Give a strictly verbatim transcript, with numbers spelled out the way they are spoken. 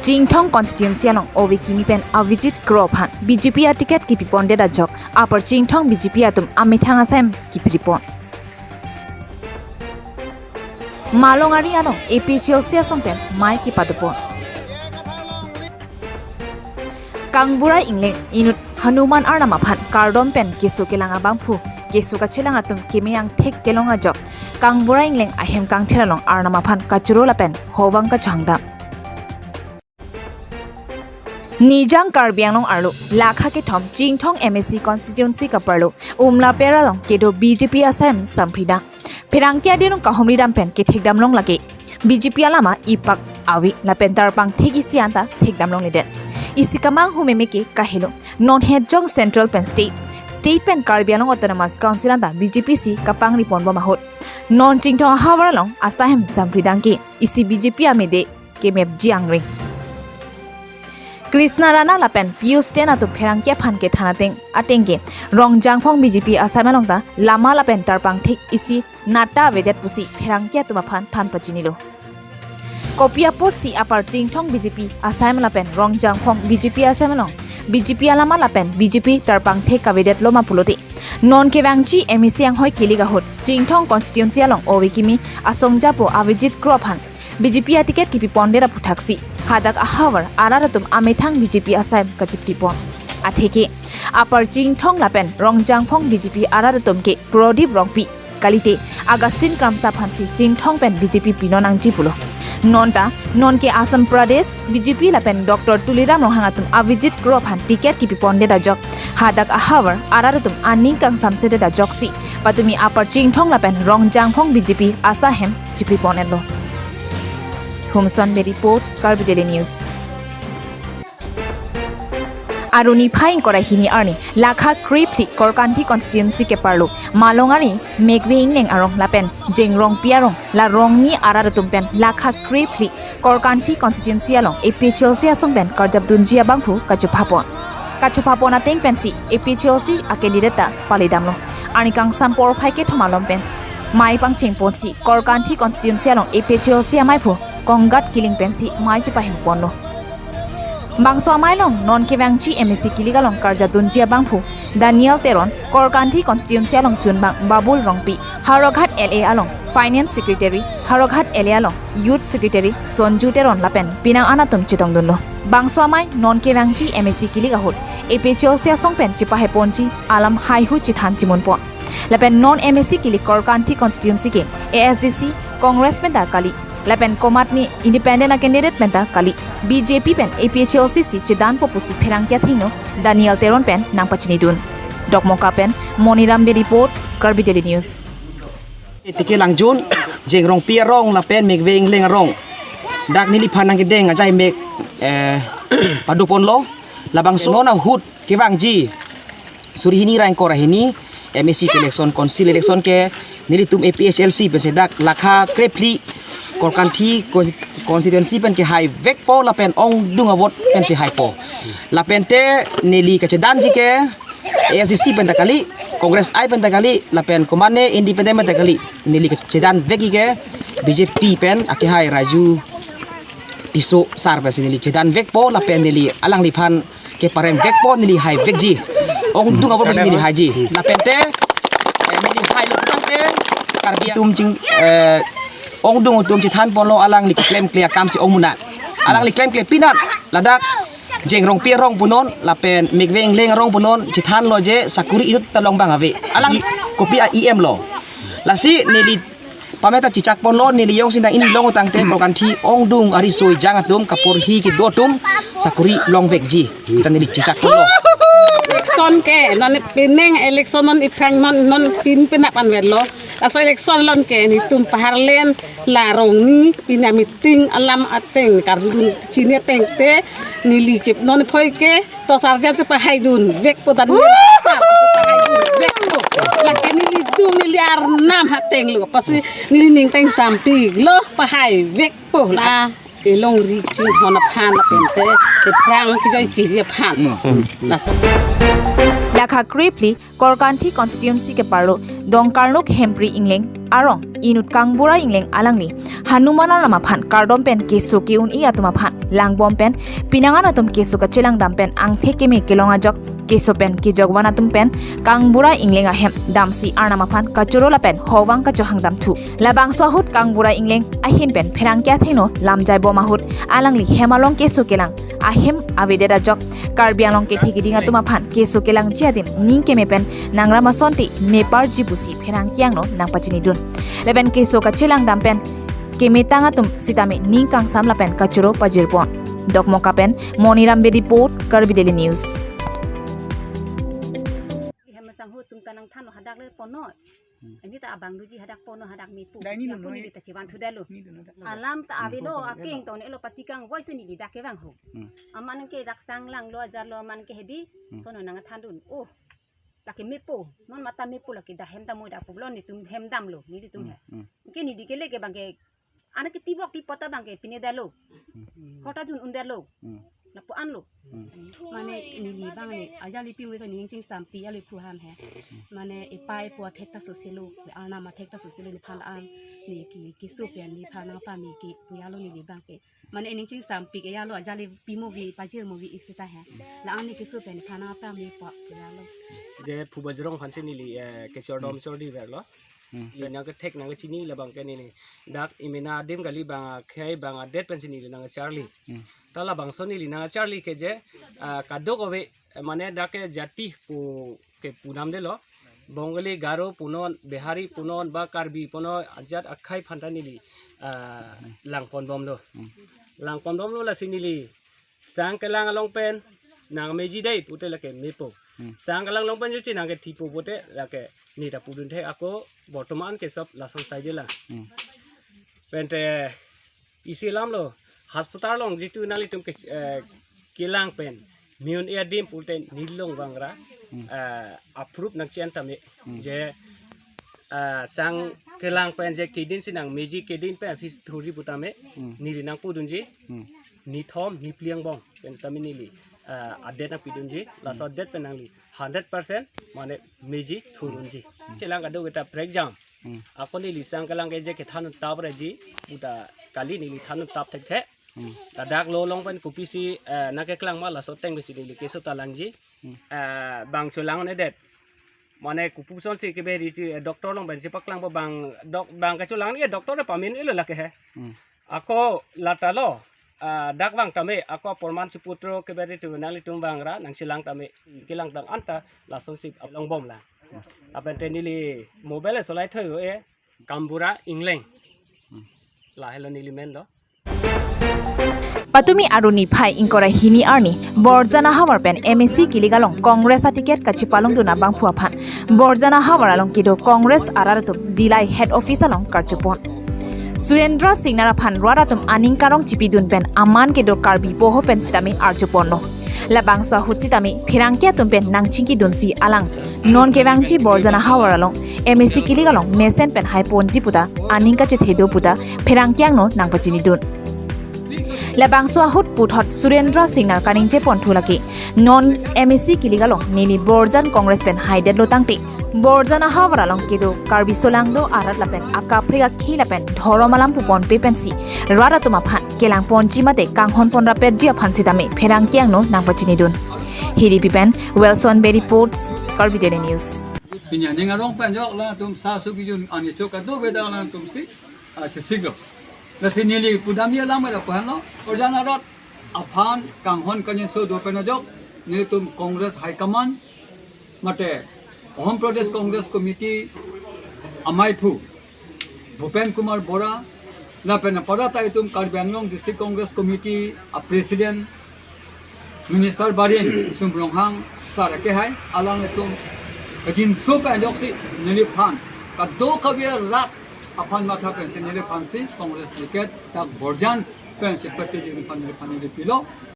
Chinthong constituency along ove kimi pen Avijit Kro aphan B J P aticket kipipondet ajok Upper Chinthong B J P atum amethang asai hem kipripon. Malongari along A P H L C asong pen mei kipadopon. Kangburai Engleng inut Hanuman Arnam aphan kardom pen keso kelang abangphu, keso kachelang atum keme angthek kelong ajok Kangburai Engleng ahem kangthir along Arnam aphan kachoro lapen hovang kachohangdam. Nijang Karbi Anglong arlo lakha kethom Chinthong M A C constituency kaparlo Umlapera along kedo B J P asai hem sampridang. Pherangke adinung kahumridam pen kethekdamlong lake B J P alama ipak avi lapen tarpang thek isi anta thekdamlongledet. Isi kemanghu meme ke kahelo. Non hetjong central pen state, state pen Karbi Anglong Autonomous Council anta B J P si kapangriponbom ahut non Chinthong ahavar along asai hem sampridang ke isi B J P amede kemepji angring. Krishna Rana lapen Piyush Jain atum pherangke aphan kethan ateng ateng ke Rongjangphong B J P asai hem along ta lama lapen tarpang thek isi nata avedet pusi pherangke atum aphan than pachinilo. Kopi apotsi Upper Chinthong B J P asai hem lapen Rongjangphong B J P asai hem along B J P alama lapen B J P tarpang thek kavedetlo ma pulote, non kevangji M A C anghoi kilik ahut Chinthong constituency along ove kimi asong japo Avijit Kro aphan B J P aticket kipipondet aphuthaksi hadak ahavar arat atum amethang B J P asai hem kachipripon. Atheke Upper Chinthong lapen Rongjangphong B J P arat atum ke Prodip Rongpi kalite Augustine Kramsa aphansi Chinthong pen B J P pinon nangji pulo. Non ta non ke Assam Pradesh B J P lapen Doctor Tuliram Ronghang atum Avijit Kro aphan ticket kipipondet ajok hadak ahavar arat atum aning kangsamsedet ajoksi patumi Upper Chinthong lapen Rongjangphong B J P asai hem chipripon-etlo. Humson Bey report, Karbi Daily News. Arni phai ingkoi ra hini arni lakha krephli Korkanthi constituency keparlo Malongari, Mekve Ingleng arong lapen Jengrongpi arong la rongni arat atum pen lakha krephli Korkanthi constituency along A P H L C asong pen karjapdunji abangphu kachophapon. Kachophapon ateng pensi A P H L C a candidate ta palidamlo. Arni kangsam porphai kethom alom pen mei pangchengponsi Korkanthi constituency along A P H L C ameiphu Kongat Killing pensi mei chepahemponlo. Bangso amei along non kevangji M A C kilik along karjadunji abangphu Daniel Teron, Korkanthi constituency along chunbang Babul Rongpi, Howraghat L A along Finance Secretary, Howraghat L A along Youth Secretary Sonju Teron lapen penang an atum chetongdunlo. Bangso amei non kevangji M A C kilik ahut A P H L C asong pen chepaheponji alam haihui chethan chimunpon. Lapen non M A C kilik Korkanthi constituency ke A S D C, Congress pen ta kali, lapen komatne independent a candidate pen ta kali, B J P pen A P H L C si chedanpo pusi pherangke athengno Daniel Teron pen nangpachinidun. Dokmoka pen Moniram Bey report, Karbi Daily News. Tiki Langjun, Jengrongpi arong lapen Mekve Ingleng arong, dak neliphan nangkedeng ajaimek, eh, padoponlo. Labangso non ahut kevangji suri hini ra ingkoi ra hini M A C ke election, council election ke nelitum A P H L C pensi dak lakha krephli Korkanthi consti-, constituency pen kehaivekpo lapen ongdung a-vote pensi haipo. Lapente neli kachedanji ke A S D C pen ta kali, Congress I pen ta kali, lapen komatne independent pen ta kali, neli kachedanvekji ke B J P pen akehai Raju Tisso sar pensi neli chedanvekpo lapen neli alangliphan keparemvekpo, neli haivekji. Ongdung a-vote pensi neli haiji. Lapente, eh, neli hailo putangte Karbi atum ching, eh, ongdung atum chethanponlo alangli klemkle akamsi ongmunan. Alangli klemkle pinan ladak Jengrongpi arong punon lapen Mekve Ingleng arong punon chethanlo je sakuri inut ta longbang ave. Alang kopi a-E M lo. Lasi neli pameta chechakponlo, neli jongsi nang ini long tangte Korkanthi ongdung ariso ejang atum kaporhi kedo atum sakuri longvekji. Kita neli chechakponlo. Election ke non pining election non iphrang non non pin pinap anverlo. Laso election along ke netum paharlen la rongni pina meeting alam ateng kardun chini ateng te neli ke non phoi ke to sarjan si pahaidunvekpo dan neli sar si pahaidunvekpo. Lake nelitum neli arnam hatenglo. Pasi neli ning teng sampilo pahaivekpo la kelongri chinghon aphan lapente iphrang kejoi kiri aphan. Laso. Lakha krephli Korkanthi constituency keparlo Dongkarnuk Hempri Ingleng, arong inut Kangbura Engleng alangli Hanuman arnam aphan kardom pen keso ke-un-e atum aphan langbom pen penang an atum keso kachelang dam pen angthek keme kelong ajok keso pen kejok van atum pen Kangbura Engleng ahem damsi arnam aphan kachoro lapen hovang kachohang dam thu. Labangso ahut Kangbura Engleng ahin pen pherangke athengno lamjai bom ahut alangli hem along keso kelang ahem avedet ajok Karbi Anglong kethe keding atum aphan keso kelangji adim ning keme pen nangram asonte meparji pusi pherangke angno nangpachinidun. Lapen keso kachelang dam pen kemetang atum sitame ning kangsam lapen kachoro pajirpon. Dokmoka pen Moniram Bedi report, Karbi Daily News. Hem asangho atum ta nangthanlo hadak le ponnon. Hmm. Ini ta abang doji hadak ponnon, hadak mepo. Dak ini ako nonoi. Neli ta chevan thudetlo. Ini nonoi dak. Alam ta avelo, hmm, akeng ta un-elo, patikang voice neli dak kevangho. Hmm. Aman ke dak sang langlo, ajarlo, aman ke hedi, hmm, kono nangthandun. Oh, lake mepo, non mata mepo lake dak hem ta moi dak pulo, netum hem damlo, nelitum, hmm, he. Hmm. Ke neli kele ke bang ke, anak ke tibok tipot ta bang ke pine detlo. Hmm. Kota jun un detlo. Hmm. Lapu anlo. Hmm. Mane neli bang ne, ajali pimo ta ning chingsampi ale phu han he. Mane epa epo athek ta soselo, arnam athek ta soselo nephan an, ne ke, keso pen nephan nangpame ke pu alo neli bang ke. Mane ening chingsampi ke alo ajali pimo vi pajirmo vi ik sita he. La-an ne keso pen nephan nangpame pu pu alo. Je phu bajrong aphansi neli, eh, kechordom, hmm, chordi verlo. Hmm. Pen nangkethek nangkechini labang ke neli dak emena adim kali, bang akhei bang adet pensi neli nangcharli. Hmm. Ta labangso neli nangcharli ke je, ah, kadokave, eh, mane dak ke jati pu ke pu namdetlo. Bengali, Garo punon, Bihari punon, ba Karbi punon, ajat akhei aphan ta neli, ah, langponbomlo. Hmm. Langponbomlo lasi neli sang kelang along pen nangmeji dei pute lake mepo. Hmm. Sang kelang along pen jochi nangkethipo pute lake ne ta pudun the, ako bortoman ke sob lason saije lang. Hmm. Pente isi alamlo, hospital along jitu nanglitum ke, eh, kelang pen me-un-e adim pute neli along vangra, hmm, eh, approve nangchi-en tame. Hmm. Je, eh, sang kelang pen je kedinsi nangmeji, kedin pen fees thurji putame, hmm, neli nangpudunji. Hmm. Nithom niphli angbong pen sitame neli, ah, adet nangpidunji, laso, hmm, adet pen nangli hundred percent mane meji thurunji. Hmm. Chelang kadokave ta prekjam. Hmm. Ako neli sang kelang ke je kethan tap reji, puta kali neli than tap thekthe. Hmm. Ladak lo along pen kopisi, eh, nangkeklang ma laso ateng pensi neli keso ta langji. Hmm. Eh, bang cholang-un-edet. Mane kopuson si kebe ri ti, eh, doctor along pen chepaklangpo bang dok-, bang kacholang ni, eh, doctor ne pame-un-elo lake he. Hmm. Ako lata lo, ah, dak vang tame, ako aporman siputro kebe ri tu nanglitum vangra, nangchelang tame, kelang tang anta, lasonsi longbomlang. Lapen te neli mobile solai thoi ho e, Kangbura Engleng. Hmm. Lahelo neli men lo. Patumi arni phai ingkoi ra hini arni Borjan ahavar pen M A C kilik along Congress aticket kachepalongdun abangphu aphan Borjan ahavar along kedo Congress arat atum Dillai head office along karjupon. Surendra Singnar aphan rat atum aning karong chipidun pen aman kedo Karbi poho pen sitame arjuponlo. Labangso ahut sitame pherangke atum pen nangchingkidunsi alang non kevangji Borjan ahavar along M A C kilik along mesen pen haiponji puta aning kachethedun puta pherangke angno nangpachinidun. Labangso ahut puthot Surendra Singnar kaningje ponthu lake non M A C kilik along neli Borjan Congress pen haidetlo tangte Borjan ahavar along kedo Karbi solangdo arat lapen akaprek akhei lapen dhorom alam puponpe pensi rat atum aphan kelangponji mate kanghonpon rapetji aphan sitame pherangke angno nangpachinidun. Hiripi pen Wilson Bey reports, Karbi Daily News. Pini aning arong pen jok latum sa su kijun ani chok kado beda latum si, ah, chesik lo. Lasi neli pudamji alam ada pahan lo. Borjan arat aphan kanghon kangjinso do pen ajok nelitum Congress High Command mate Ahom Pradesh Congress Committee amaiphu Bhupen Kumar Bora, lapen aparata itum Karbi Anglong District Congress Committee a President Minister Barin Sum Ronghang sir akehai, alanglitum kajinso pen ajoksi neliphan kadokave rat aphan matha pensi neliphansi Congress ticket dak Borjan pen chepatiji neliphan neliphan neli pilo.